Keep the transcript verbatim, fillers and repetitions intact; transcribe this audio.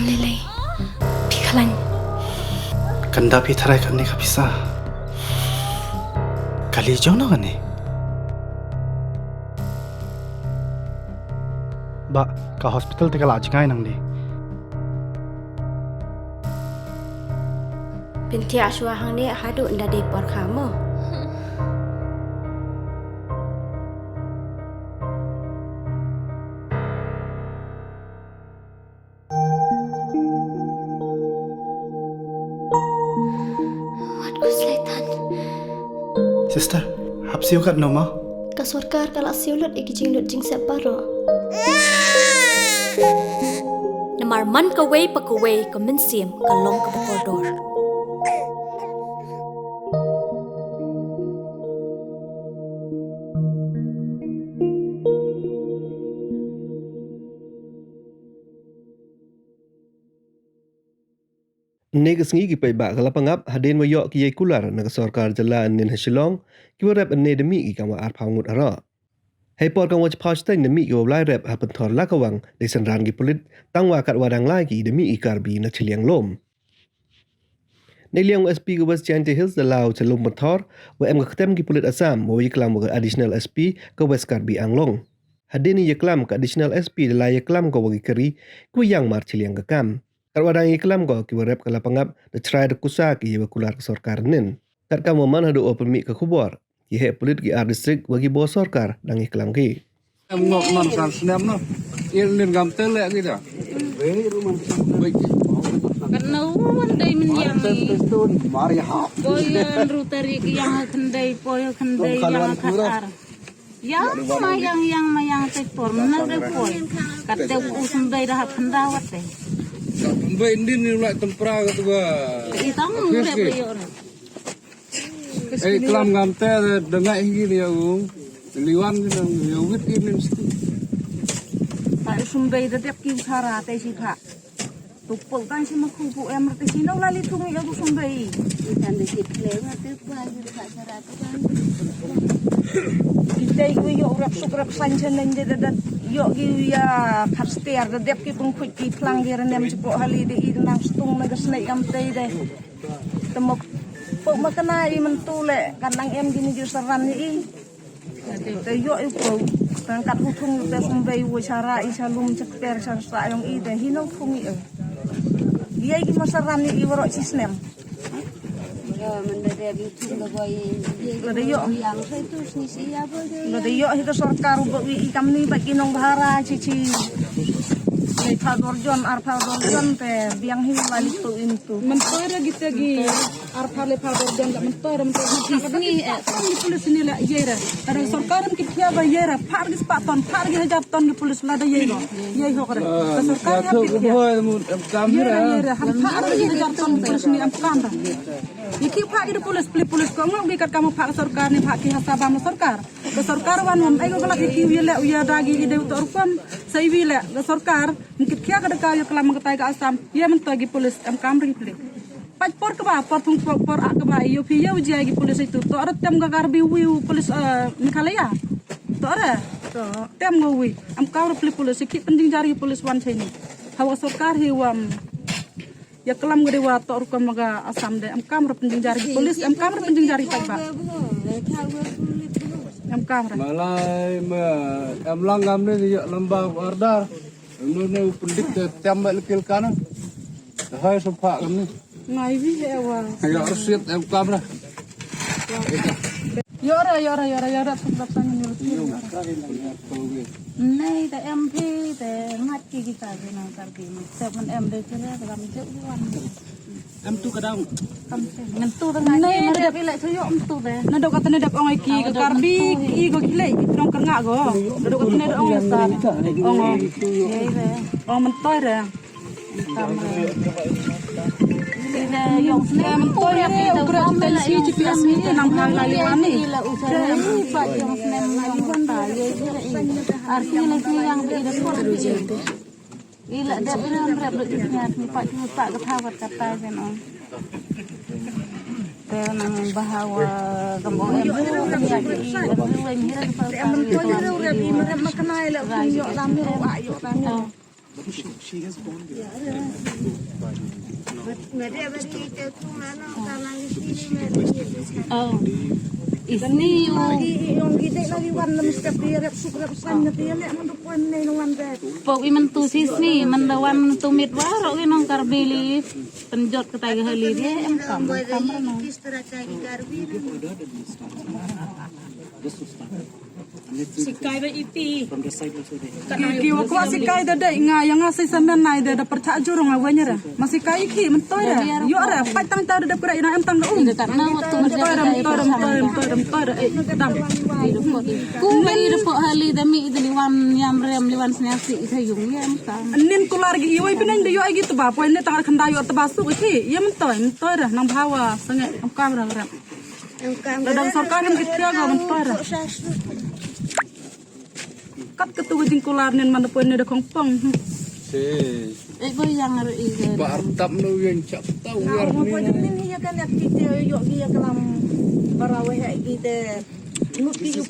Lele, phi khlañ. Kanda phi tharai kane ka pisa. Kali jong no kane. Ba, ka hospital te ka la jngai nang di. Pynthia shwa hangne haduh nda dei por kha mo. Wat ku slaitan. Sister, hap siu kat no ma? Ka sorkar ka la siu lut i ki jinglut jingsep baroh. Namar man kawei pa kawei ka mynsiem ka long kaba kordor. Ynne ka sngi ki paidbah ka Lapangap hadien wa yoh ki yei kular na ka sorkar jylla ynnin ha Shillong, ki wa rep ynne da mih ki kam wa arphaw ngut haroh. Hei por kam wa chiphaw chiteng da mih ki wa blai rep ha Pynthor Lakawang, dei synran ki pulit, tang wa kat wa dang lai ki da mih ki Karbi na chiliang lum. Neiliang u S P ka West Jaintia Hills da lai u cha lum Pynthor, wa em ka ktem ki pulit Assam, wa yaklam wa ka Additional S P ka West Karbi Anglong. Hadien i yaklam ka Additional S P da lai yaklam ka wa ki kari, ki wa yang mar chiliang ka kam. Kat wa dang yaklam ko ki wa rep ka Lapangap da chrai da kusa ki ya wa kular ka sorkar ynnin. Kat kam wa man haduh wa pynmih ka khubor, ki heh pulit ki ar district wa ki bor sorkar dang yaklam ki. Em ngok man san snem no. Il nin gam tele ki da. Kan na wan dei min yang ni. Boy yan ru tari ki yang khyndai, boy khyndai yang khat ar. Yang ma yang, yang ma yang te por, mana de por. Kat te u symbai da hap khyndaw wat te. Symbai ndin ni lai tempra ka tu ba. I tang rep yo. Eh, klam ngam te da ngai hi ni ya u. Liwan ni nang ya wit i min sti. Pa symbai da dep ki thara te si pha. Tu pul kan si ma khu pu em te si no la li tu ngi ya tu symbai. I tan de si khle ma tu pa ni pha sara tu kan. Ki te ki yo rep suk rep san chen nen je da da yo ki ya khar ster da dep ki pung khuit ki phlang ki renem si po hali de i nang stung na ga snei kam te de. Te mo pok ma kana i myntu le kan nang em kini ju saran i. Te yoh i pok tang kat hu thung te symbai wo chara i cha lum chak per cha sa yong i te hi no thung i. Ye ki ma saran i waroh chi snem. Yo, man da de bi thung da boy. Lo de yoh. Yang sai tu sni si ya boy. Lo de yoh hi ka sorkar u ba wi i kam ni ba ki nong bhara chi chi. Lai pha dorjon, ar pha dorjon te biang hi la li tu in. Mentoi ra kita gi ar pha le pha dorjon la mentoi ra mentoi ra mentoi ra. Ki sni, eh, ki pulis ni la ye ra. Ada sorkar em ki khia ba ye ra. Pha gi spa ton, pha gi hajar ton ki pulis la da ye ro. Ye ho kare. Ka sorkar ya ki khia. Ye ra, ye ra. Ham pha gi hajar ton ki pulis ni em kam ra. Ye ki pha gi pulis, pli pulis ko ngok gi kat kam pha sorkar ni pha ki hasa ba ma sorkar. Ka sorkar wan wan ai ko kala ki ye le u ya da gi de u tor kon. Sa i wi le ka sorkar. Ngkit khia ka da ka ya klam ka tai ka Assam. Ye mentoi gi pulis em kam ri pli. Pach por ka ba, por thung por, por a ka ba, yo phi yo jia gi pulis itu. To ara tem ka Karbi wi u pulis, eh, Meghalaya. To ara. Tem ngo wi. Em kam ra pli pulis, ki penjing jari pulis wan chai ni. Hawa sorkar hi wam. Ya klam ga de wa to rukom ga Assam de. Em kam ra penjing jari pulis, em kam ra penjing jari pach ba. Em kam ra. Malai ma, em lang gam ne ya lamba order. Em ne u pendik te tem ba lekil kana. Hai sepak kami. Ngai wi he wa. Ya resit em kam ra. Yora, yora, yora, yora, sumrak sang ni. Nei te em phi te ngat ki kita ki nang Karbi. Te man em de kira dalam jauh wan. Em tu kadang. Ngan tu da ngai. Nei, mara dep ilek sayo em tu de. Na dok katne dep ong ai ki ka Karbi, i go ki lei, i dong kernga go. Na dok katne dep ong ai sa. Ong. Ong mentoi re. Mentoi re, ukra tensi G P S ni te nang hang lali wani. Arki lagi yang beri report. Ila dep ira rep dep dep niat ni pat ni pat ka thaw kat kata jen ong. Te nang bahawa kam ong em ru kan ya ki i em ru em hira ka thaw. Em mentoi ira rep i merep makna ila kum yo lam yo wa yo lam yo. Oh. Isni yung pok i mentu sisni, manda wan tu mit waro ki nong Karbi li. Penjot ka tai ka hali de, em kam, em kam no. Sikai ba iti. Ki, ki wa kwah sikai da dei nga, ya nga si samen nai da, da percah jurung a wanya ra. Ma sikai ki, mentoi ra. Yo ra, pat tang tau da kura ina em tang da um. Mentoi ra, mentoi ra, mentoi ra, mentoi ra, mentoi ra, eh, tam. Ku ba i report hali da mi i da liwan yam rem, liwan sniasi i da yung ya em kam. Nin kular gi iwai pinang da yo ai gi teba, poi ne tang ra khanda yo teba su ki. Ya mentoi, mentoi ra, nang bahawa, sange, em kam ra rem. Em kam ra. Da dang sorkar em ki tia go mentoi ra. Kat ka tu ka jingkular nen man da poi ne da kongpong. Se. Eh, boy yang aro i. Ba artap no yang chap tau. Na, yang o, ni. Boy, nin hi ya kan ya ki te yo ki ya kalam barawe ha ki te. Ngut ki